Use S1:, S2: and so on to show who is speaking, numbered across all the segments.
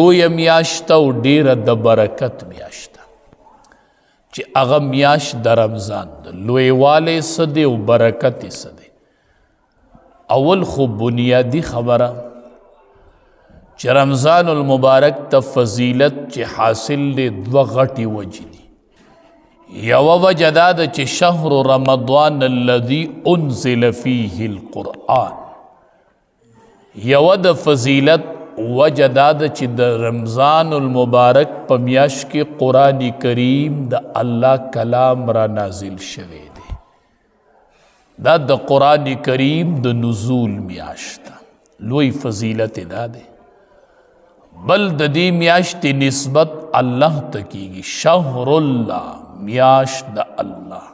S1: لویه میاشت او ډیره د برکت میاشت چې هغه میاشت د رمضان ده. لویوالی څه دی او برکت یې څه دی؟ اول خو بنیادی خبره چې رمضان المبارک ته فضیلت چې حاصل دی دوه غټې وجې دي. یوه وجه دا ده چې شهر رمضان الذي انزل فيه القرآن. یوه د فضیلت وجه دا ده چې د رمضان المبارک په میاشت کې قرآن کریم د الله کلام را نازل شوی دی. دا د قرآن کریم د نزول میاشت ده، لوی فضیلت دا دی. بل د دې میاشتې نسبت الله ته کیږي، شهر الله، میاشت د الله.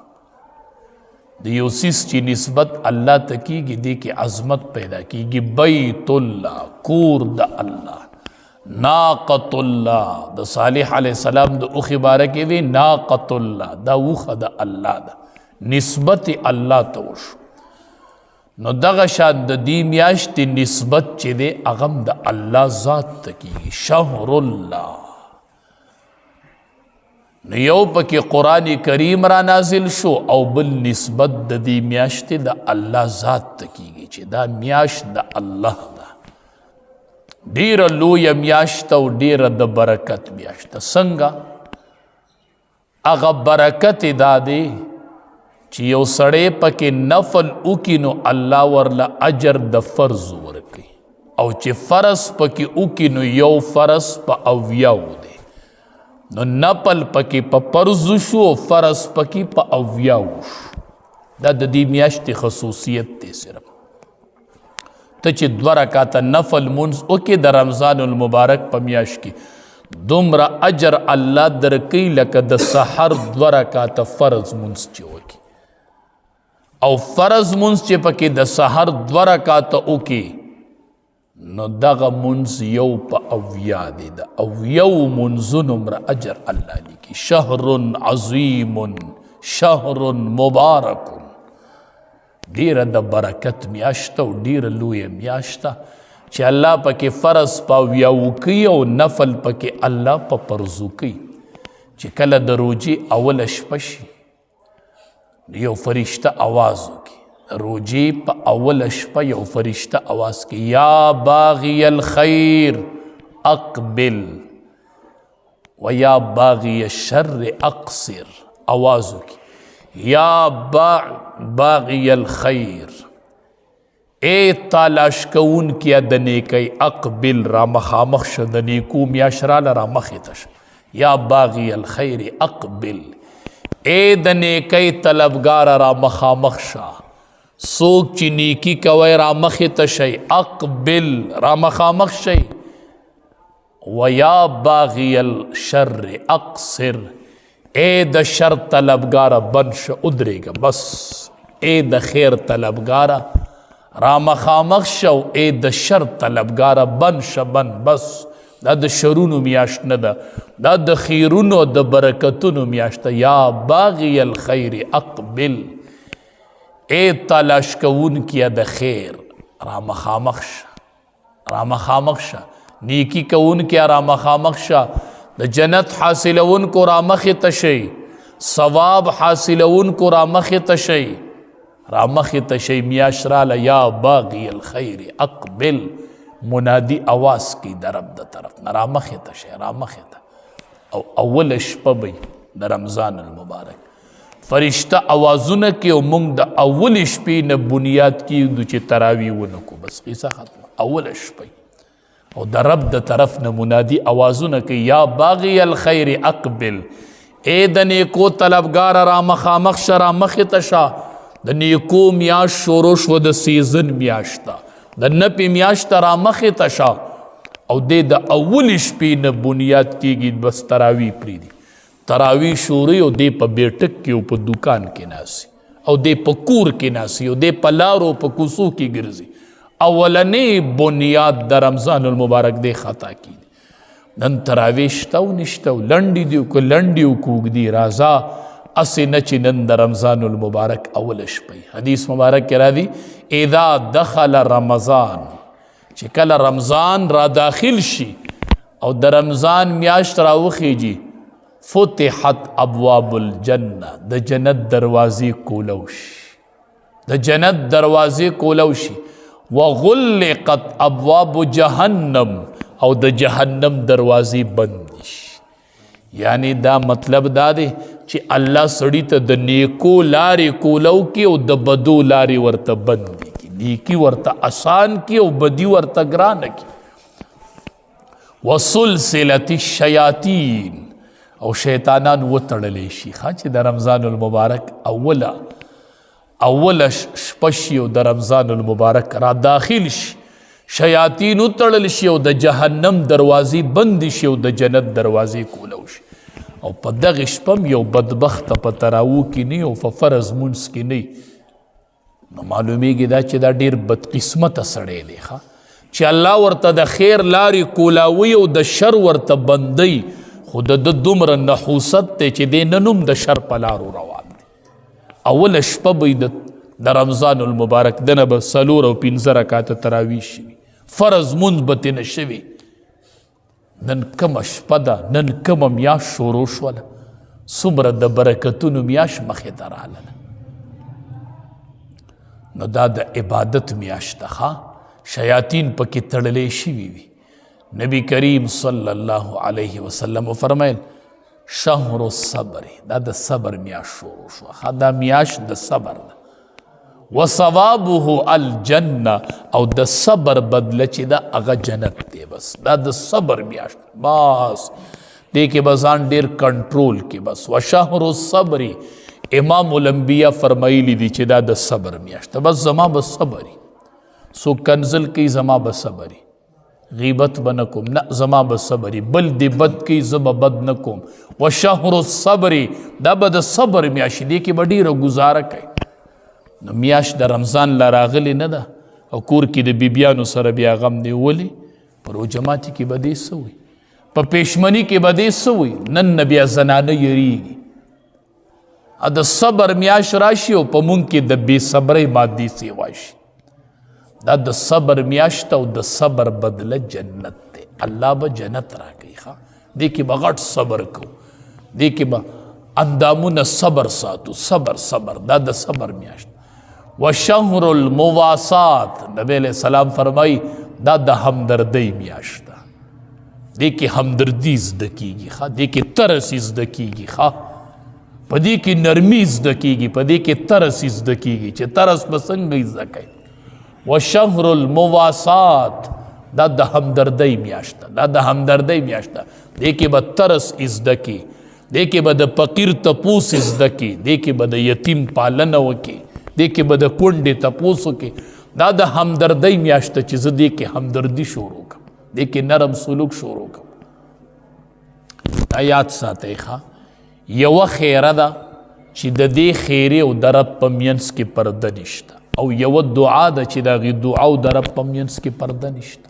S1: د یو څیز چې نسبت الله ته کیږي دې کې عظمت پیدا کیږي. بیت الله، کور د الله. ناقت الله، د صالح علیه السلام د اوښې باره کې وي ناقت الله، دا اوښه د الله ده، نسبت الله ته وشو. نو دغه شان د دې میاشتې نسبت چې دی هغه هم د الله ذات ته کیږي، شهر الله. نو یو پکې قرآن کریم را نازل شو او بل نسبت د دې میاشتې د الله ذات ته کیږي چې دا میاشت د الله ده. ډیره لویه میاشت او ډیره د برکت میاشت. څنګه؟ هغه برکت دا دی چې یو سړی پکې نفل وکړي نو الله ورله اجر د فرض ورکوي، او چې فرض پکې وکړي نو یو فرض په اویاو دی. نو نفل پکې په فرض شو او فرض پکې په اویاو شو. دا د دې میاشتې خصوصیت دی. صرف ته چې دوه رکعته نفل مونځ وکړې د رمضان المبارک په میاشت کې، دومره اجر الله درکوي لکه د سحر دوه رکعته فرض مونځ چې وکړي. او فرض مونځ چې پکې د سحر دوه رکعته وکړي نو دغه مونځ یو په اویا دی، د اویاو مونځونو مره اجر الله لیکي. شهر عظیم، شهر مبارک، ډیره د برکت میاشت او ډیره لویه میاشت چې الله پکې فرض په اویاو کوي او نفل پکې الله په فرضو کوي. چې کله د روژې اوله شپه شي یو فرشته اواز وکړي، روژې په اوله شپه یو فرشته اواز کوي، یا باغی الخیر اقبل و یا باغی الشر اقصر. اواز وکړي، یا باغی الخیر، ای تلاش کوونکیه د نیکۍ، اقبل، را مخامخ شه، د نیکو میاشت راله را مخې ته شه. یا باغی الخیر اقبل، ای د نیکۍ طلبګاره را مخامخ شه، څوک چې نیکی کوی را مخې ته شئ، اقبل، را مخامخ شئ. ویا باغی الشر اقصر، ای د شر طلبګاره بند شه، ودرېږه بس. ای د خیر طلبګاره را مخامخ شه او ای د شر طلبګاره بند شه، بند بس. دا د شرونو میاشت نه ده، دا د خیرونو د برکتونو میاشت ده. یا باغی الخیر اقبل، ای تلاش کوونکیه د خیر را مخامخ شه، را مخامخ شه، نیکی کوونکیه را مخامخ شه، د جنت حاصلوونکو را مخې ته شئ، ثواب حاصلوونکو را مخې ته شئ، را مخې ته شئ. میاشت راله، یا باغی الخیر اقبل، منادي اواز کوي د رب د طرف نه، را مخې ته شئ، را مخې ته. او اوله شپه به د رمضان المبارک فرشته اوازونه کوي او موږ د اولې شپې نه بنیاد کېږدو چې تراویح ونه کړو، بس قصه ختمه. اوله شپه او د رب د طرف نه منادي اوازونه کوي، یا باغی الخیر اقبل، ای د نیکو طلبګاره را مخامخ شه، را مخې ته شه. د نیکو میاشت شروع شوه، د سیزن میاشت ده، د نپې میاشت ته را مخې ته شه. او دې د اولې شپې نه بنیاد کېږي، بس تراویح پرېږدي، تراویح شروع او دې په بیټک کې او په دوکان کې ناسي او دې په کور کې ناسي او دې په لارو په کوڅو کې ګرځي. اولنې بنیاد د رمضان المبارک دې خطا کیږي. نن تراویح شته او نشته او لنډې دي او که لنډې او که اوږدې، راځه هسې نه چې نن د رمضان المبارک اوله شپه وي. حدیث مبارک کې راځي، اذا دخل رمضان، چې کله رمضان را داخل شي او د رمضان میاشت راوخیږي، فتحت ابواب الجنه، د جنت دروازې کولو شي، د جنت دروازې کولو شي. وغلقت ابواب جهنم، او د جهنم دروازې بند شي. یعنی دا مطلب دا دی چې الله سړی ته د نیکو لارې کولو کې او د بدو لارې ورته بندې کی، نیکی ورته آسان کی او بدی ورته ګرانه کی. وسلسلة الشیاطین، او شیطانان وتړلی شي. ښه چې د رمضان المبارک اوله شپه شي او د رمضان المبارک را داخل شي، شیاطین وتړل شي او د جهنم دروازې بندې شي او د جنت دروازې کولو شي. او په دغې شپه هم یو بدبخته په تراوو کې نه او په فرض مونځ کې نه، نو معلومیږي دا چې دا ډېر بدقسمته سړی دی. ښه چې الله ورته د خیر لارې کولاوي او د شر ورته بندوي، خو د ده دومره نحوست دی چې دی نن هم د شر په لارو روان دی. اوله شپه به یې د رمضان المبارک دنه به 4 او 5 رکعته تراویح شوي، فرض مونځ به ترې نه شوي. نن کومه شپه ده، نن کومه میاشت شروع شوله، څومره د برکتونو میاشت مخې ته راغله. نو دا د عبادت میاشت ده. ښه شیاطین پکې تړلی شوي وي. نبی کریم صلی الله علیه وسلم وفرمایل شهر الصبر، دا د صبر میاشت شروع شوه. ښه دا میاشت د صبر ده. وثوابه الجنه، او د صبر بدله چې ده هغه جنت دی. بس دا د صبر میاشت، بس دې کې به ځان ډېر کنټرول کې. بس وشهر الصبر، امام الانبیاء فرمایلی دي چې دا د صبر میاشت ده. بس زما به صبر وي، څوک کنزل کوي زما به صبر وي، غیبت به نه کوم، نه زما به صبر وي، بل دې بد کوي زه به بد نه کوم. وشهر الصبر، دا به د صبر میاشت، دې کې به ډېره ګزاره کوي. نو میاشت د رمضان لا راغلې نه ده او کور کې د بیبیانو سره بیا غم دی. ولې؟ په روژه ماتي کې به دې څه وي، په پېشمني کې به دې څه وي. نن نه بیا زنانه یریږي. د صبر میاشت راشي او په مونږ کې د بې صبرۍ مادې سیوا شي. دا د صبر میاشت او د صبر بدله جنت دی. الله به جنت راکوي. ښه دې کې به غټ صبر کوو، دې کې به اندامونه صبر ساتو، صبر صبر، دا د صبر میاشت. وشهر المواسات، نبی علیہ السلام فرمایي دا د همدردۍ میاشت ده. دې کې همدردي زده کېږي. ښه دې کې ترس زده کېږي. ښه په دې کې نرمي زده کېږي، په دې کې ترس زده کېږي چې ترس به څنګه زده کوي. وشهر المواسات، دا د همدردۍ میاشت ده، دا د همدردۍ میاشت ده. دې کې به ترس زده کړي، دې کې به د فقیر تپوس زده کړي، دې کې به د یتیم پالنه وکړي، دې کې به د کونډې تپوس وکړي. دا د همدردۍ میاشت ده چې زه دې کې همدردي شروع کړم، دې کې نرم سلوک شروع کړم. دا یاد ساتئ. ښه یوه خیره ده چې د دې خیرې او د رب په مینځ کې پرده نشته، او یوه دعا ده چې د هغې دعا او د رب په مینځ کې پرده نشته.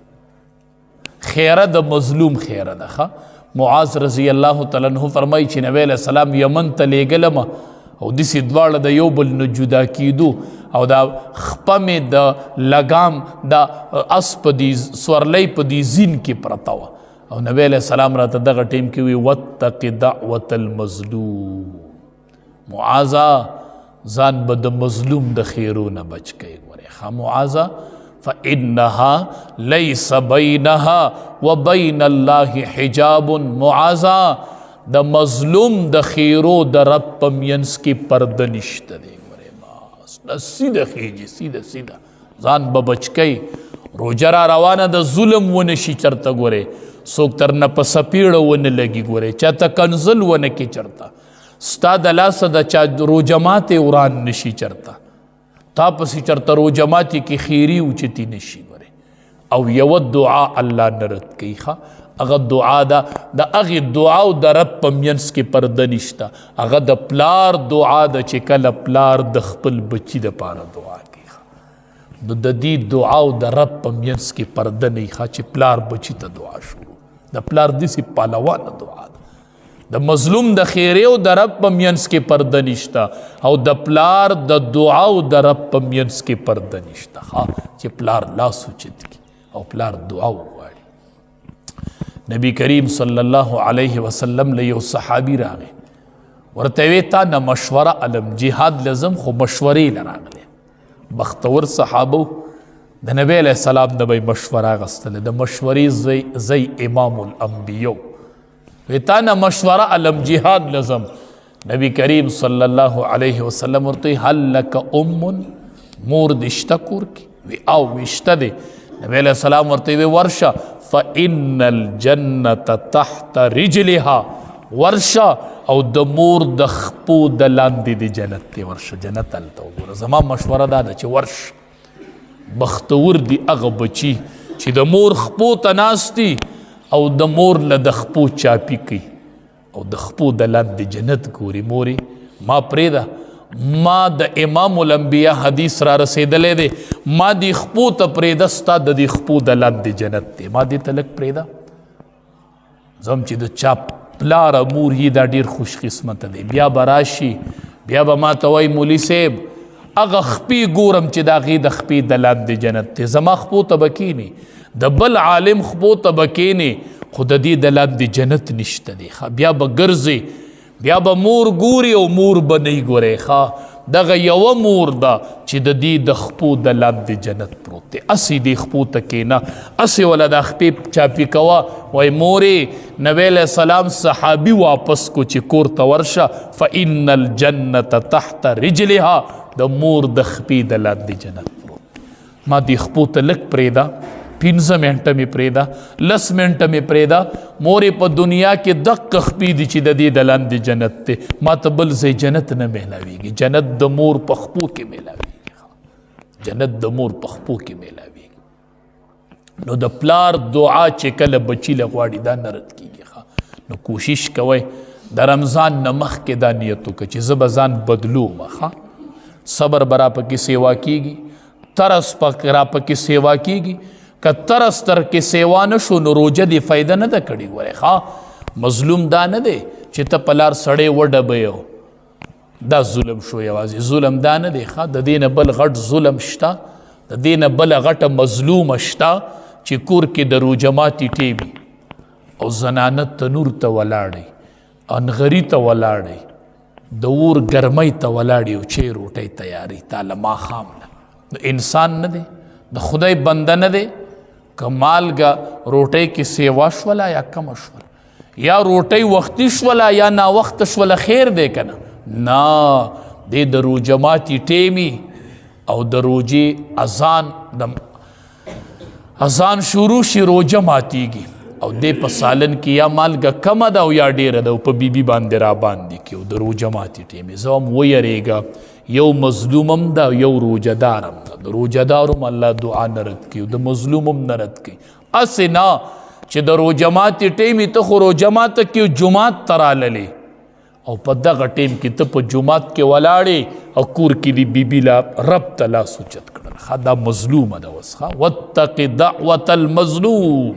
S1: خیره د مظلوم خیره ده. ښه معاذ رضی الله تعالی عنه فرمایي چې نبی علیہ السلام یمن ته لېږلم او داسې دواړه د یو بل نه جدا کېدو، او دا خپه مې د لګام د اس په دې سورلۍ په دې زین کې پرته وه. او نبی علیہ السلام راته دغه ټیم کې وی واتق دعوة المظلوم، معاذه ځان به د مظلوم د خیرو نه بچ کوي. ګورې ښه معاذه، فإنها ليس بينها وبين الله حجاب. معاذه د مظلوم د خیرو د رب په مینځ کې پرده نشته دی. ګورې بس دا سیده خیږي، سیده سیده ځان به بچ کوي. روژه را روانه د ظلم ونه شي چرته، ګورې څوک تر نه په څپېړه ونه لګي، ګورې چاته کنزل ونه کې چرته، ستا د لاسه د چا روژه ماتې وران نشي چرته، تا پسې چرته روژه ماتې کې خیرې اوچتې نشي. ګورې او یوه دعا الله نه رد کوي. ښه هغه دعا ده، د هغې دعا او د رب په مینځ کې پرده نشته. هغه د پلار دعا ده چې کله پلار د خپل بچي دپاره دعا کوي. ښه نو د دې دعا او د رب په مینځ کې پرده نه وي. ښه چې پلار بچي ته دعا شروع، د پلار داسې پهلوانه دعا ده. د مظلوم د خیرې او د رب په مینځ کې پرده نشته، او د پلار د دعا او د رب په مینځ کې پرده نشته. ښه چې پلار لاس اوچت کړي او پلار دعا وغواړي. نبی کریم صلی الله علیه وسلم له یو صحابي راغی، ورته وی تا نه مشوره علم، جهاد لزم خو مشورې نه راغلی. بختور صحابو د نبی علیه السلام نه به مشوره اخیستله، د مشورې زوی امام الانبیو. وی تا نه مشوره علم، جهاد لزم. نبی کریم صلی الله علیه وسلم ورته هل لک ام، مور دې شته کور کې؟ وی او وی شته دی. نبی علیه السلام ورته وی ورشه، فإن الجنة تحت رجلها، ورشه او د مور د خپو د لاندې د جنت دی، ورشه جنت هلته وګوره. زما مشوره دا ده چې ورشه. بختور دي هغه بچي چې د مور خپو ته ناست دي او د مور له د خپو چاپي کوي او د خپو د لاندې جنت ګوري. مورې ما پرېږده، ما د امام الانبیا حدیث را رسېدلی دی، ما دې خپو ته پرېږده، ستا د دې خپو د لاندې جنت دی، ما دې ته لږ پرېږده. زم چې د چا پلار مور یې دا ډېر خوش قسمته دی. بیا به راشي، بیا به ما ته وایي مولوي صاحب هغه خپې ګورم چې د هغې د خپې د لاندې جنت دی، زما خپو ته به کښېني، د بل عالم خپو ته به کښېني، خو د دې د لاندې جنت نشته دی. بیا به ګرځي، بیا به مور ګوري او مور به نه ګوري. ښه دغه یوه مور ده چې د دې د خپو د لاندې جنت پروت دی. هسې دې خپو ته کښېنه، هسې وله دا خپې چاپي کوه. وایي مورې نبی علیه السلام صحابي واپس کو چې کور ته ورشه، فإن الجنة تحت رجلها، د مور د خپې د لاندې جنت پروت دی. ما دې خپو ته لږ پرېږده، 5 منټه مې پرېږده، 10 منټه مې پرېږده، مورې په دنیا کې دقه خپې دي چې د دې د لاندې جنت دی، ما ته بل ځای جنت نه میلاویږي. جنت د مور په خپو کې میلاویږي، جنت د مور په خپو کې میلاویږي. نو د پلار دعا چې کله بچي له غواړي دا نه رد کېږي. نو کوشش کوئ د رمضان نه مخکې دا نیت وکړه چې زه به ځان بدلوم. ښه صبر به راپکې سیوا کېږي، ترس په راپکې سیوا کېږي. که ترس تر کې سیوا نه شو نو روژه دې فایده نه ده کړې. ګورې ښه مظلوم دا نه دی چې ته په لار سړی وډبوې، دا ظلم شو. یوازې ظلم دا نه دی. ښه د دې نه بل غټ ظلم شته، د دې نه بله غټه مظلومه شته چې کور کې د روژه ماتي ټیمي او زنانه تنور ته ولاړې، انغري ته ولاړې، د اور ګرمۍ ته ولاړې او چې روټۍ تیاري تا له ماښام نه. نو انسان نه دی، د خدای بنده نه دی. که مالګه روټۍ کې سیوا شوله یا کمه شوله، یا روټۍ وختي شوله یا ناوخته شوله، خیر دی که نه؟ نه، دی د روژه ماتي ټیمي او د روژې اذان، د اذان شروع شي روژه ماتیږي او دی په سالن کې یا مالګه کمه ده او یا ډېره ده او په بیبي باندې را باندې کې او د روژه ماتي ټیمي. زه هم ویرېږه، یو مظلوم هم ده یو روژه دار هم ده. د روژه دار هم الله دعا نه رد کوي او د مظلوم هم نه رد کوي. هسې نه چې د روژه ماتي ټیمي ته خو روژه ماته کې جومات ته راللې او په دغه ټیم کې ته په جومات کې ولاړې او کور کې دې بیبي لا رب ته لاس اوچت کړل. ښه دا مظلومه ده اوس. ښه واتق دعوة المظلوم،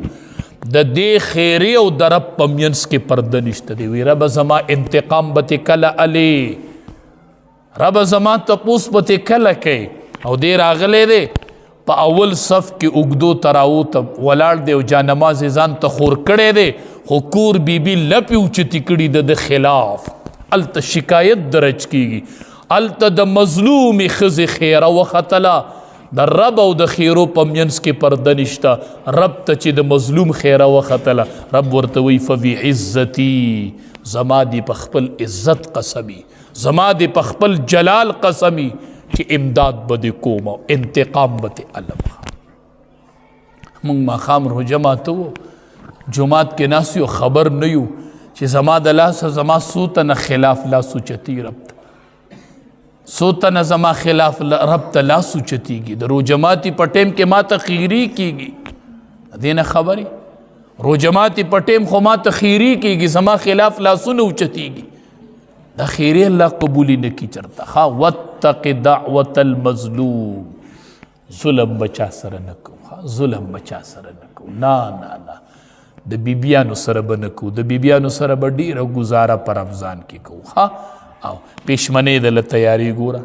S1: د دې خیرې او د رب په منځ کې پرده نشته دی. وی ربه زما انتقام به تې کله الې، ربه زما تپوس به تې کله کوې. او دی راغلی دی په اول صف کې اوږدو تراو ته ولاړ دی او جانماز یې ځان ته خور کړی دی، خو کور بیبي لپې اوچتې کړي د ده خلاف. هلته شکایت درج کېږي، هلته د مظلومې ښځې خیره وختله، د رب او د خیرو په منځ کې پرده نشته. رب ته چې د مظلوم خیره وختله، رب ورته وایي فبعزتي، زما دې په خپل عزت قسمي، زما دې په خپل جلال قسمي چې امداد به دې کوم او انتقام به دې الم. موږ ماښام روژه ماته وو، جومات کې ناست یو، خبر نه یو چې زما د لاسه زما څو تنه خلاف لاس اوچتي رب ته، څو تنه زما خلاف رب ته لاس اوچتېږي. د روژه ماتي په ټیم کې ما ته خیري کېږي، دې نه خبرې روژه ماتي په ټیم خو ما ته خیري کېږي، زما خلاف لاسونه اوچتېږي. دا خیرې الله قبولي نه کړي چېرته. ښه واتق دعوة المظلوم، ظلم به چا سره نه کوو، ښه ظلم به چا سره نه کوو، نه نه نه، د بیبیانو سره به نه کوو، د بیبیانو سره به ډېره ګزاره په رمضان کې کوو. ښه او پېشمنې د له تیارې ګوره،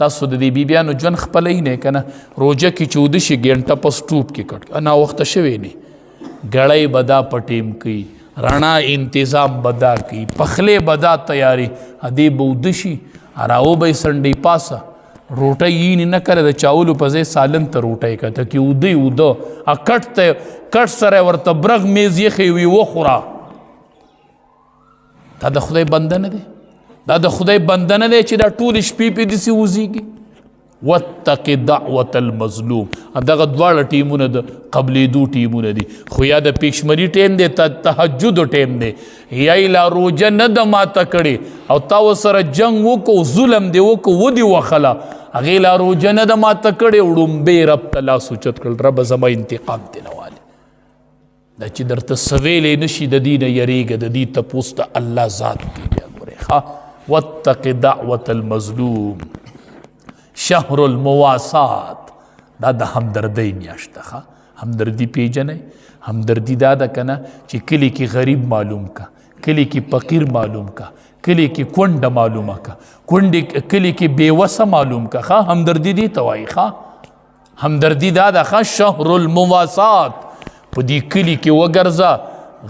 S1: تاسو د دې بیبیانو ژوند خپلوئ نه که نه؟ روژه کې چې وده شي ګنټه پس ټوپ کې کټ کړي، ناوخته شوی نه، ګړۍ به دا په ټیم کوي، رڼا انتظام به دا کوي، پخلی به دا تیاری، دې به اوده شي، راو به یې څنډې پاسه روټۍ یې نه کړه، د چاولو په ځای سالن ته روټۍ کته کې اوده یې اوده، کټ ته کټ سره ورته برغ میز یې وي وخوره. دا د خدای بنده نه دی، دا د خدای بنده نه دی چې دا ټولې شپې پې داسې وځېږي. واتق دعوة المظلوم. دغه دواړه ټیمونه د قبلېدو ټیمونه دي، خو یا د پېښمني ټیم دی، تهجد ټیم دی، یا یې لا روژه نه ده ماته کړې او تا ورسره جنګ وکړو، ظلم دې وکړو، ودې وخله، هغې لا روژه نه ده ماته کړې، وړومبی رب ته لاس اوچت کړل، ربه زما انتقام ترې نه والي. دا چې درته څه ویلی نه شي د دې نه یریږه، د دې تپوس د الله ذات دی. بیا ګورې ښه، واتق دعوة المظلوم. شهر المواسات، دا د همدردۍ میاشت ده. ښه، همدردي پیژنئ؟ همدردي دا ده که نه چې کلي کې غریب معلوم که، کلي کې فقیر معلوم که، کلي کې کونډه معلومه که، کونډې کلي کې بېوسه معلوم که. ښه، همدردي دې ته وایي. ښه، همدردي دا ده. ښه، شهر المواسات، په دې کلي کې وګرځه،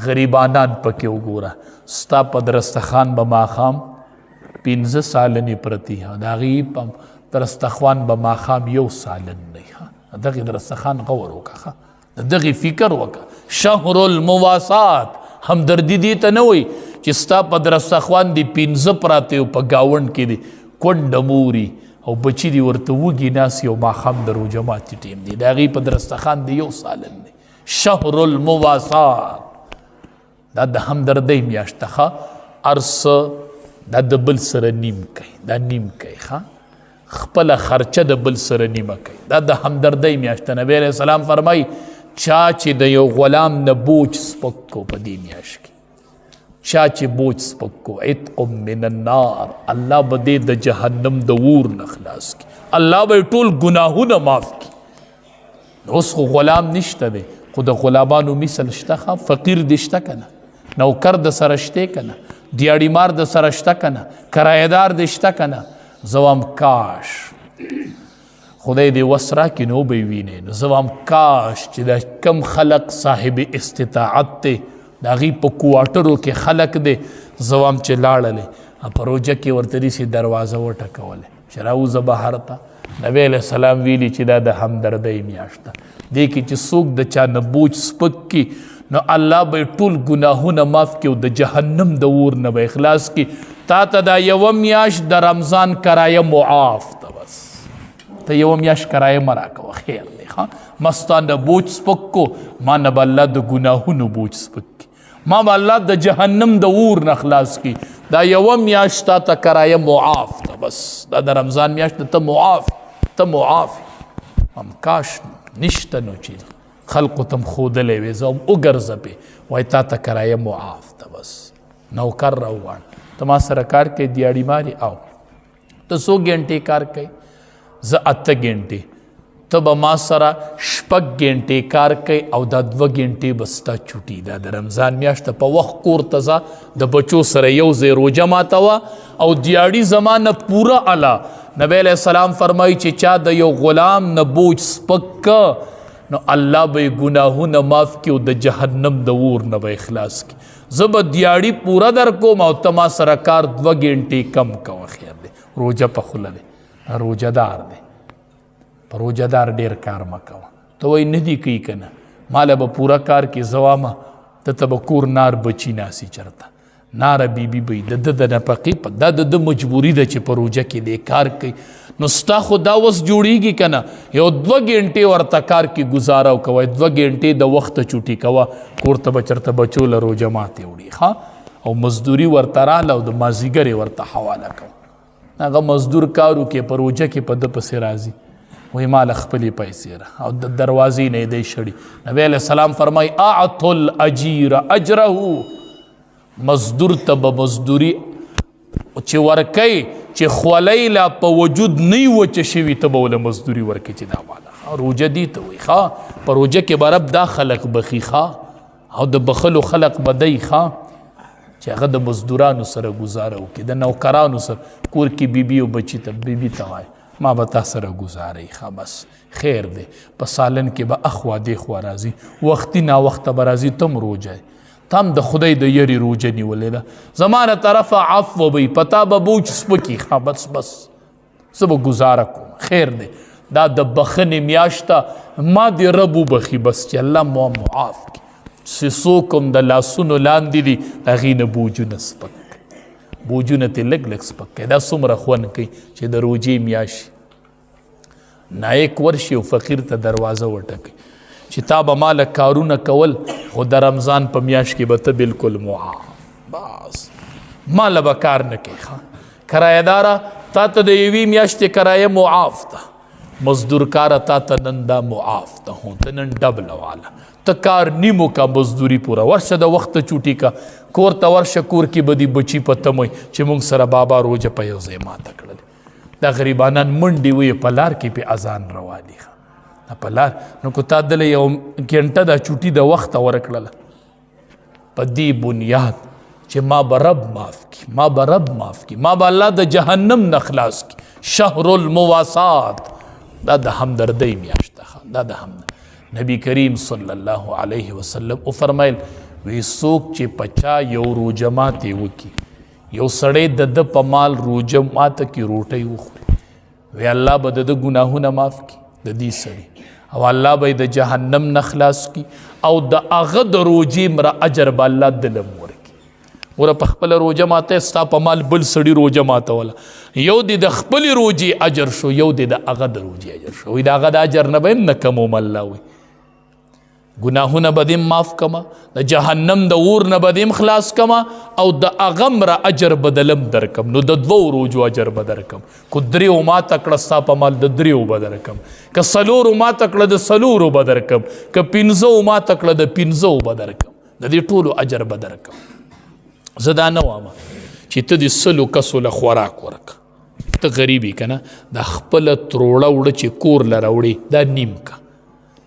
S1: غریبانان پکې وګوره. ستا په درستخان به ماښام 5 سالنې پرتې، او د هغې په درستخوان به ماښام 1 سالن نه وي. ښه، دغې درستخان غور وکړه، ښه، د دغې فکر وکړه. شهر المواسات، همدردي دې ته نه وایي چې ستا په درستخوان دې 5 پراته او په ګاونډ کې دې کونډه موري او بچي دې ورته وږي ناست او ماښام د روژه ماتي ټیم دی، د هغې په درستخان دې 1 سالن دی. شهر المواسات، دا د همدردۍ میاشت ده. ښه، هر څه دا د بل سره نیم کوي، دا نیم کوي. ښه، خپله خرچه د بل سره نیمه کوي، دا د همدردۍ میاشت ده. نبی علیہ السلام فرمایي چا چې د یو غلام نه بوج سپک کو په دې میاشت کې، چا چې بوج سپک کو، عتق من النار، الله به دې د جهنم د اور نه خلاص کړي، الله به یې ټول ګناهونه معاف کړي. اوس خو غلام نشته دی، خو د غلامانو مثل شته. ښه، فقیر دې شته که نه، نوکر د سره شته که نه، دیاړیمار د سره شته که نه، کرایهدار دې شته که نه. زه وایم کاش خدای دې وس راکړي نو به یې وینې. نو زه وایم کاش چې دا کم خلق صاحب استطاعت دی، د هغې په کوارټرو کې خلق دی، زه وایم چې لاړلې په روژه کې ورته داسې دروازه وټکولې چې راوځه بهر ته. نبی علیہ السلام ویلي چې دا د همدردۍ میاشت ده، دې کې چې څوک د چا نه بوج سپک کړي نو الله به یې ټول ګناهونه معاف کړي او د جهنم د اور نه به یې خلاص کړي. تا ته دا یوه میاشت د رمضان کرایه معاف ده، بس ته یوه میاشت کرایه مه راکوه، خیر دی. ښه، ما ستا نه بوج سپک کو، ما نه به الله د ګناهونو بوج سپک کړي، ما به الله د جهنم د اور نه خلاص کړي. دا یوه میاشت تا ته کرایه معاف ده، بس دا د رمضان میاشت ده، ته معاف، ته معاف. هم کاش نشته نو چې خلقو ته هم ښودلی وی، زه هم وګرځه پې، وایي تا ته کرایه معاف ده، بس نوکر راوغواړه، ته ما سره کار کوې دیاړي ماري، او ته څو ګنټې کار کوې؟ زه 8 ګنټې، ته به ما سره 6 ګنټې کار کوې او دا 2 ګنټې به ستا چوټي. دا د رمضان میاشت په وخت کور ته ځه، د بچو سره یو ځای روژه ماتوه او دیاړي زما نه پوره اله. نبی علیہ السلام فرمایي چې چا د یو غلام نه بوج سپک که نو الله به یې ګناهونه معاف کړي او د جهنم د اور نه به یې خلاص کړي. زه به دیاړي پوره در کوم او ته ما سره کار 2 ګنټې کم کوه، خیر دی. روژه په خوله دی، روژه دار دی، په روژه دار ډېر کار مه کوه. ته وایي نه دي کوي که نه، ما له به پوره کار کې زه وامه، ته ته به کور نار بچي ناسي، چېرته ناره بیبي به وي، د ده د نفقې په دا د ده مجبوري ده چې په روژه کې دی کار کوي. نو ستا خو دا وس جوړېږي که نه، یو 2 ګنټې ورته کار کې ګزاره وکوه، 2 ګنټې د وخته چوټي کوه، کور ته به چېرته بچو له روژه ماتې وړي. ښه، او مزدوري ورته راله او د مازدیګر یې ورته حواله کوه. هغه مزدور کار وکړي په روژه کې په ده پسې راځي، وایي ما له خپلې پیسې را، او د دروازې نه یې دی شړي. نبی علیہ السلام فرمایي اعطوا الاجیر اجره، مزدور ته به مزدوري چې ورکوي چې خولۍ لا په وجود نه وي وچه شوي، ته به وله مزدوري ورکوي چې دا واله. ښه، روژه دې ته وایي. ښه، په روژه کې به رب دا خلق بخي، ښه، او د بخلو خلق به دی، ښه، چې هغه د مزدورانو سره ګزاره وکړي، د نوکرانو سره. کور کې بیبي او بچي ته، بیبي ته وایي ما به تا سره ګزارې، ښه بس خیر دی. په سالن کې به اخوا دیخوا راځي، وختي ناوخته به راځي، ته هم روژه یې، ته هم د خدای د یرې روژه نیولې ده، زما له طرفه عفو به وي، په تا به بوج سپکي، ښه بس بس زه به ګزاره کوم، خیر دی. دا د بخښنې میاشت ده، ما دې رب وبخښي، بس چې الله مو معاف کړي. چې څوک هم د لاسونو لاندې دي هغې نه بوجونه سپک کړي، بوجونه ترې لږ لږ سپک کړي. دا څومره خوند کوي چې د روژې میاشت نایک ورشي او فقیر ته دروازه وټکوي چې تا به ماله کارونه کول، خو د رمضان په میاشت کې به ته بالکل معاف، بس ماله به کار نه کوي. ښه کرایه داره تا ته د یوې میاشتې کرایه معاف ده، مزدورکاره تا ته نن دا معاف ده، هو ته نن ډبله واله، ته کار نیمو کا، مزدوري پوره ورشه، د وخته چوټي کا، کور ته ورشه، کور کې به دې بچي په تمه وي چې موږ سره بابا روژه په یو ځای ماته کړلې. دا غریبانان منډې وي په لار کې پې اذان روا دي، ښه دا په لار. نو که تا دله یو ګنټه دا چوټي د وخته ورکړله په دې بنیاد چې ما به رب معاف کړي، ما به رب معاف کړي، ما به الله د جهنم نه خلاص کړي. شهر المواسات، دا د همدردۍ میاشت ده، دا د همدردۍ. نبی کریم صلی الله علیه وسلم وفرمایل وی څوک چې په چا یو روژه ماتې وکړي، یو سړی د ده په مال روژه ماته کې روټۍ وخوري، وی الله به د ده ګناهونه معاف کړي د دې سړي، او الله به یې د جهنم نه خلاص کړي، او د هغه د روژې مره اجر به الله دله هم ورکړي. ګوره په خپله روژه ماته ستا په مال بل سړي روژه ماتوله، یو دې د خپلې روژې اجر شو، یو دې د هغه د روژې اجر شو. وایي د هغه د اجر نه به هم نه کموم، الله وایي ګناهونه به دې معاف کمه، د جهنم د اور نه به دې هم خلاص کمه، او د هغه مره اجر به دلم درکم. نو د دوو روژو اجر به درکم، که دریو ماته کړه ستا په مال د دریو به درکم، که څلورو ماته کړه د څلورو به درکم، که پنځو ماته کړه د پنځو به درکم، د دې ټولو اجر به درکم. زه دا نه وایم چې ته دې سلو کسو له خوراک ورکړه، ته غریب یې که نه، دا خپله تروړه وړه چې کور له راوړې دا نیم که،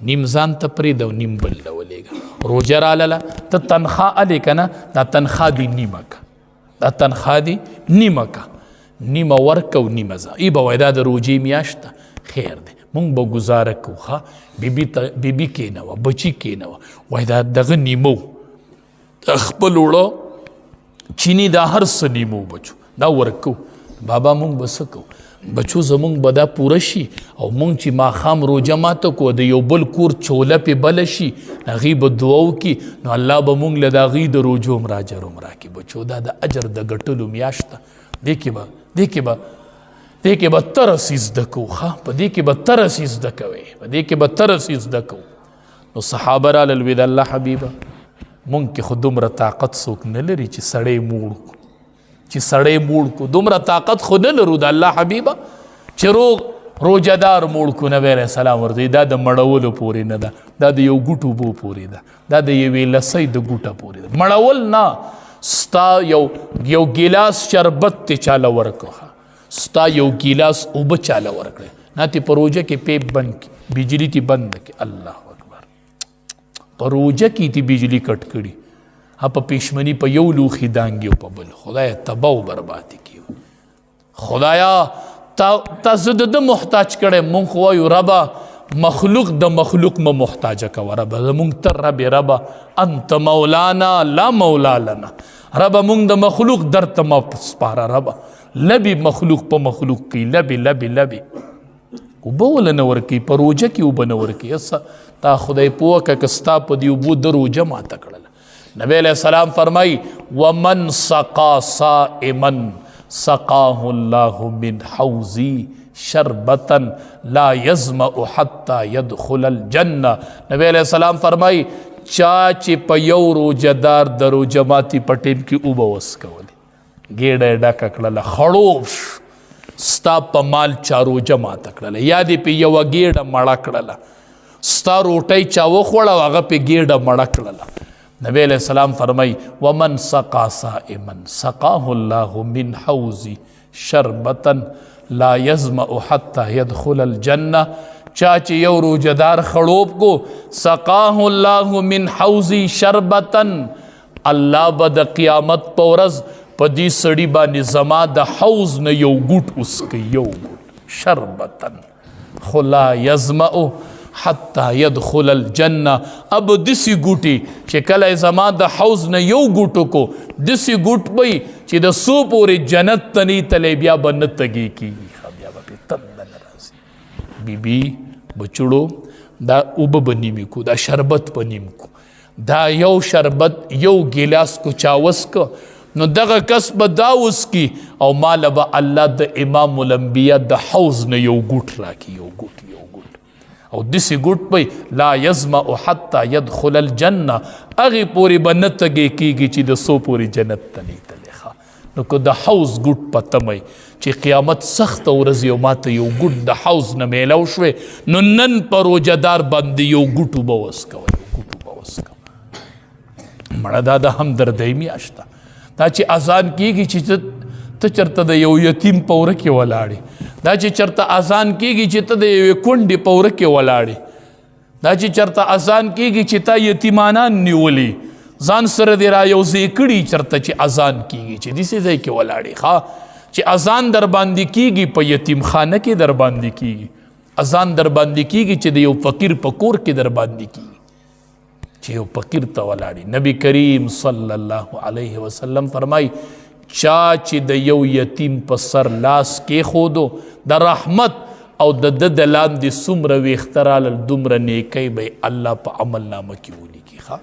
S1: نیم ځان ته پرېږده او نیم بل له ولېږه. روژه رالله ته تنخوا الې که نه، دا تنخوا دې نیمه که، دا تنخوا دې نیمه که، نیمه ورکه او نیمه ځه. ای به وایي دا د روژې میاشت ده، خیر دی مونږ به ګزاره کوو. ښه بیبي ته بیبي کښېنوه، بچي کښېنوه، وایي دا دغه نیمه خپل اوړه چینی دا هر څه نیمو بچو دا ورکو. بابا مونږ به څه کوو بچو، زمونږ به دا پوره شي، او مونږ چې ماښام روژه ماته کوو د یو بل کور چوله پې بله شي، هغې به دعا وکړي، نو الله به مونږ له د هغې د روژو هم اجر هم راکړي. بچو دا د اجر د ګټلو میاشت ده، دې کې به ترسي زده کوو. ښه په دې کې به ترسي زده کوې، په دې کې به ترسي زده کوو. نو صحابه رالل وی د الله حبیبه مونږ کې خو دومره طاقت څوک نه لري چې سړی موړ کړو، چې سړی موړ کړو، دومره طاقت خو نه لرو د الله حبیبه چې روغ روژهدار موړ کړو. نبی علیه السلام ورته دا د مړولو پورې نه ده، دا د یو ګوټ اوبو پورې ده، دا د یوې لسۍ د ګوټه پورې ده. مړول نه، ستا یو ګیلاس شربت ته چاله ورکړه، ستا یو ګیلاس اوبه چاله ورکړې، نه ته په روژه کې پیپ بند کړي، بجلی تی بند کړي. الله اکبر، په روژه کې تی بجلی کټ کړي، ها په پښمنی په یو لوښي دانګي او په بل. خدایا تباه او بربادي کیو، خدایا تا زه د ده محتاج کړی. مونږ خو وایو ربه مخلوق د مخلوق مه محتاجه کوه، ربه زمونږ ته رب ربه انت مولانا لا مولا لنا، ربه مونږ د مخلوق درته مه سپاره، ربه لبې مخلوق په مخلوق کوي، لبې لبې لبې اوبه وله نه ورکوي، په روژه کې اوبه نه ورکوي. څه تا خدای پوه که که ستا په دې اوبو د روژه ماته کړله. نبی علیہ السلام فرمائی ومن سقا صائما سقاه الله من حوزی شربتا لا یظمأ حتی يدخل الجنة. نبی علیہ السلام فرمائی چا چې په یو روژهدار د روژه ماتي په ټیم کې اوبه وڅکولې، ګېډه یې ډکه کړله، خړوب شو، ستا په مال چا روژه ماته کړله، یا دې پې یوه ګېډه مړه کړله، ستا روټۍ چا وخوړه او هغه پې ګېډه مړه کړله. نبی علیہ السلام فرمائی ومن سقا صائما سقاه الله من حوزی شربتا لا یظمأ حتی يدخل الجنة. چا چې یو روژهدار خړوب کو، سقاه الله من حوزی شربتا، الله به د قیامت په ورځ په دې سړي باندې زما د حوض نه یو ګوټ وڅکوي، یو ګوټ. شربتن خو لا یظمأ حتی يدخل الجنه. اب دسی ګوټي چې کله زما د حوض نه یو ګوټ کو، دسی ګوټ به چې د سو پورې جنت ته نه تللی، بیا به نه تږی کېږي، بیا به پرې تنده نه راځي. بیبي بچړو دا اوبه به نیمې کو، دا شربت به نیم کو، دا یو شربت یو ګیلاس کو چا وسکه نو دغه کس به دا وسکي او ماله به الله د امام الانبیا د حوض نه یو ګوټ راکړي، یو ګوټ، یو ګوټ. او داسې ګوټ به لا یظمأ حتی یدخل الجنه، هغې پورې به نه تږی کېږي چې د څو پورې جنت ته نه تللی. ښه، نو که د حوض ګوټ په تمه چې قیامت سخته ورځ یو ماته یو ګوټ د حوض نه میلاو شوې، نو نن په روژهدار باندې یو ګوټ اوبه وڅکوه، یو ګوټ اوبه وڅکوه. مړه دا د همدردۍ میاشت ده. دا چې اذان کیږي چې ته چرته د یو یتیم په وره کې ولاړې، دا چې چرته اذان کیږي چې ته د یوې کونډې په وره کې ولاړې، دا چې چرته اذان کیږي چې تا یتیمانان نیولي ځان سره دې را یو ځای کړي، چرته چې اذان کیږي چې داسې ځای کې ولاړې، ښه چې اذان در باندې کیږي په یتیم خانه کې در باندې کیږي، اذان در باندې کیږي چې د یو فقیر په کور کې در باندې کیږي چې یو فقیر ته ولاړې. نبی کریم صلی الله علیه وسلم فرمای چا چې د یو یتیم په سر لاس کېښودو د رحمت او د ده د لاندې څومره ویښته رالل دومره نیکۍ به یې الله په عمل نامه کې ولیکي. ښه،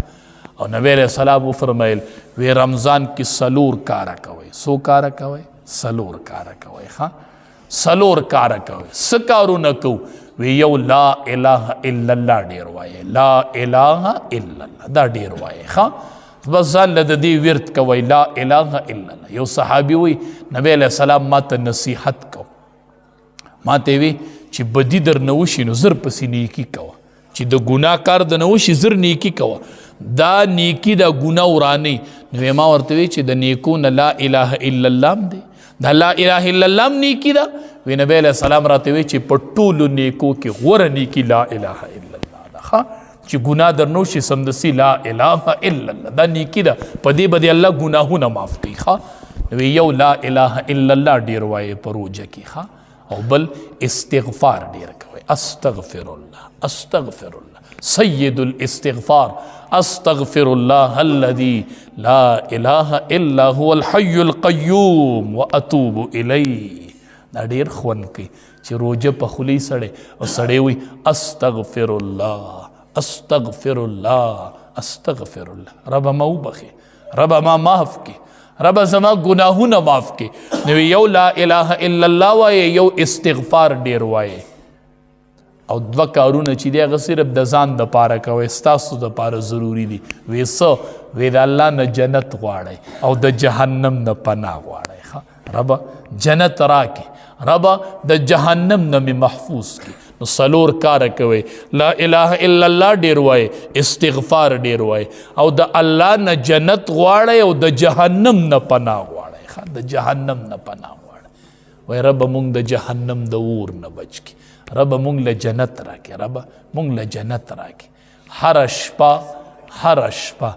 S1: او نبی علیه السلام وفرمیل وی رمضان کې څلور کاره کوئ. څو کاره کوئ؟ څلور کاره کوئ. ښه، څلور کاره کوئ. څه کارونه کوو؟ وی یو لا اله الا الله ډېر وایې، لا اله الا الله دا ډېر وایې. ښه، بس ځان له د دې ورد کوئ، لا اله الا الله. یو صحابي وی نبی علیه السلام ما ته نصیحت کو، ما ته وی چې بدی در نه وشي نو زر پسې نیکي کوه، چې د ګناه کار د نه وشي زر نیکي کوه، دا نیکي دا ګناه ورانوي. نو ما ورته وی چې د نیکو نه لا اله الا الله هم دی، دا لا اله الا الله هم نیکي ده. وی نبی علیه السلام راته وی چې په ټولو نیکو کې غوره نیکي لا اله الا الله ده. ښه، چې ګناه در نه وشي سمدستي لا اله الا الله دا نیکي ده، په دې به دې الله ګناهونه معاف کړي. ښه، نو یو لا اله الا الله ډېر وایې په روژه کې. ښه، او بل استغفار ډېر کوئ، استغفر الله استغفر الله، سید الاستغفار، استغفر الله الذي لا اله الا هو الحي القيوم واتوب الیه. دا ډېر خوند کوي چې روژه په خولې سړی او سړی وایي استغفر الله استغفر الله استغفر الله، ربه ما وبخښې، ربه ما معاف کړې، ربه زما ګناهونه معاف کړې. نو یو لا اله الا الله وایې، یو استغفار ډېر وایې، او دوه کارونه چې دی هغه صرف د ځان دپاره کوئ، ستاسو دپاره ضروري دي. وی څه؟ وی د الله نه جنت غواړئ او د جهنم نه پناه غواړئ. ښه، ربه جنت راکې، ربه د جهنم نه مې محفوظ کړې. نو څلور کاره کوئ، لا اله الا الله ډېر وایې، استغفار ډېر وایې، او د الله نه جنت غواړئ او د جهنم نه پناه غواړئ. ښه، د جهنم نه پناه غواړئ. وای ربه مونږ د جهنم د اور نه بچ کړې، ربه مونږ له جنت راکې، ربه مونږ له جنت راکې. هره شپه، هره شپه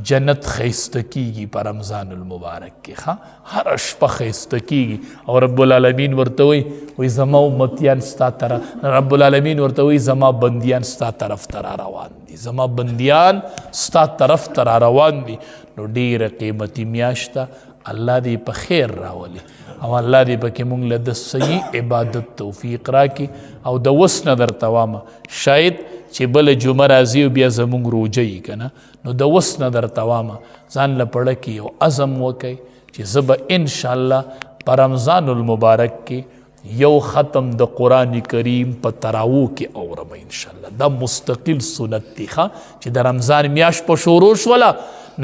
S1: جنت ښایسته کیږي په رمضان المبارک کې. ښه، هره شپه ښایسته کیږي او رب العالمین ورته وایي، وایي زما امتیان ستا طرف، رب العالمین ورته وایي زما بندیان ستا طرف ته را روان دي، زما بندیان ستا طرف ته را روان دي. نو ډېره قیمتي میاشت ده، الله دې په خیر راولي او الله دې پکې مونږ له د صحیح عبادت توفیق راکړي. او د وس نه درته وامه، شاید چې بله جمعه راځي او بیا زمونږ روژه یي که نه، نو د وس نه درته وامه ځان له پړه کې یو عزم وکئ چې زه به انشاءالله په رمضان المبارک کې یو ختم د قرآن کریم په تراوو کې اورم انشاءالله. دا مستقل سنت دی. ښه، چې د رمضان میاشت په شروع شوله،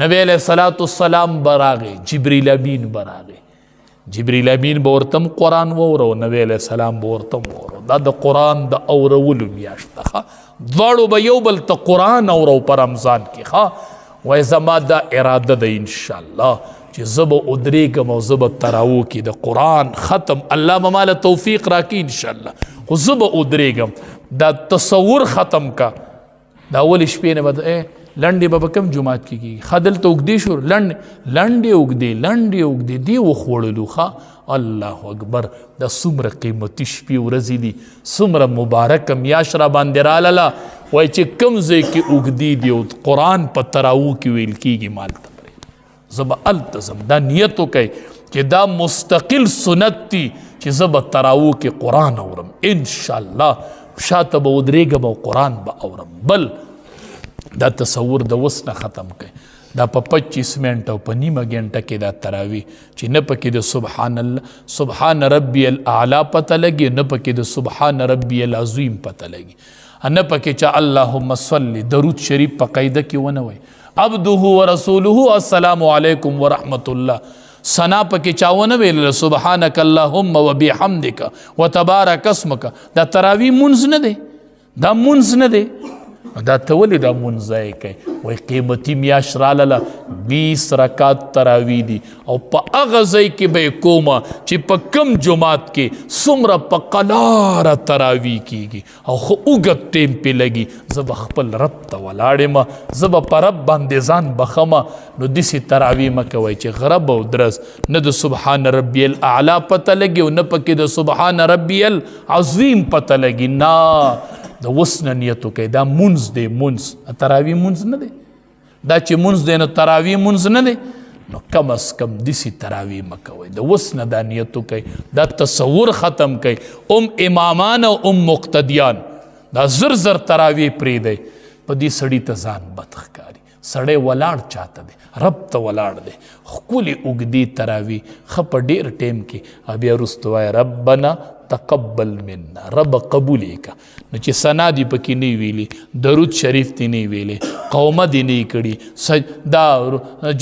S1: نبی علیه الصلاة والسلام به راغی، جبریل امین به راغی، جبریل امین به ورته هم قرآن واوره، نبی علیه السلام به ورته هم واوره. دا د قرآن د اورولو میاشت ده. ښه، دواړو به یو بل ته قرآن اورو په رمضان کې. ښه، وایي زما دا اراده ده انشاءالله چې زه به ودرېږم او زه به تراوو کې د قرآن ختم، الله به ماله توفیق راکړي انشاءالله، خو زه به ودرېږم. دا تصور ختم کا، دا اولې شپې نه به لنډې به په کوم جومات کې کېږي؟ ښه دلته اوږدې شو، لنډې اوږدې، لنډې اوږدې دې وخوړلو. ښه الله اکبر، دا څومره قیمتي شپې ورځې دي، څومره مبارکه میاشت را باندې رالله. وایي چې کوم ځای کې اوږدې دي او قرآن په تراو کې ویل کېږي، ما هلته پرېږده، زه به هلته ځم. دا نیت وکړئ چې دا مستقل سنت دي چې زه به تراو کې قرآن اورم، انشاءالله شاته به ودرېږم او قرآن به اورم. بل دا تصور د اوس نه ختم کړئ. دا په 25 منټه او په نیمه ګنټه کې دا تراوی چې نه پکې د سبحان الله سبحان ربي الاعلی پته لګي، نه پکې د سبحان ربي العظیم پته لګي، نه پکې چې اللهم صل درود شریف په قاعده کې ونه وای، عبده ورسوله السلام علیکم ورحمت الله، ثنا پکې چا ونه ویل، سبحانک اللهم وبحمدک وتبارک اسمک. دا تراوی مونځ نه دی، دا مونځ نه دی. دا ته ولې دا مونځ ضایع کوې؟ وایي قیمتي میاشت رالله، 20 رکعت تراوی دي او په هغه ځای کې به یې کومه چې په کم جومات کې څومره په قلاره تراوی کېږي او ښه اوږد ټیم پې لګي، زه به خپل رب ته ولاړ یم، زه به په رب باندې ځان بخښم. نو داسې تراوی مه کوئ چې غرب او درز، نه د سبحان ربي الاعلی پته لګي او نه پکې د سبحان ربي العظیم پته لګي. نه، د اوس نه نیت وکړئ، دا مونځ دی، مونځ تراوی مونځ نه دی. دا چې مونځ دی نو تراوی مونځ نه دی، نو کم از کم داسې تراوی مه کوئ. د اوس نه دا نیت وکړئ، دا تصور ختم کړئ. ام امامان او ام مقتدیان دا زر زر تراوی پرېږدئ. په دې سړي ته ځان بد ښکاري، سړی ولاړ چاته دی؟ رب ته ولاړ دی. ښکلې اوږدې تراوی ښه په ډېر ټایم کې، او بیا وروسته وایه ربنا تقبل منا، رب قبول یې که. نو چې ثنا دې پکې نه ویلي، درود شریف دې نه ویلي، قومه دې نه کړي، دا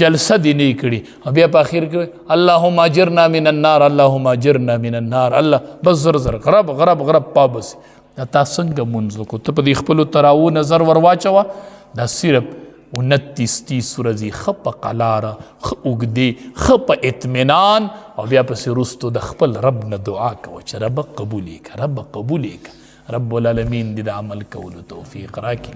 S1: جلسه دې نه کړي، او بیا په اخر کې اللهم اجرنا من النار، اللهم اجرنا من النار، الله بس زر زر غرب غرب غرب پابسي. دا تا څنګه مونځ وکړو؟ ته په دې خپلو تراوو نظر ور واچوه، دا صرف 29 30 ورځې ښه په قلاره، ښه اوږدې، ښه په اطمینان، او بیا پسې وروستو د خپل رب نه دعا کوه چې رب قبول یې که، رب قبول یې که. رب العالمین دې د عمل کولو توفیق راکړي.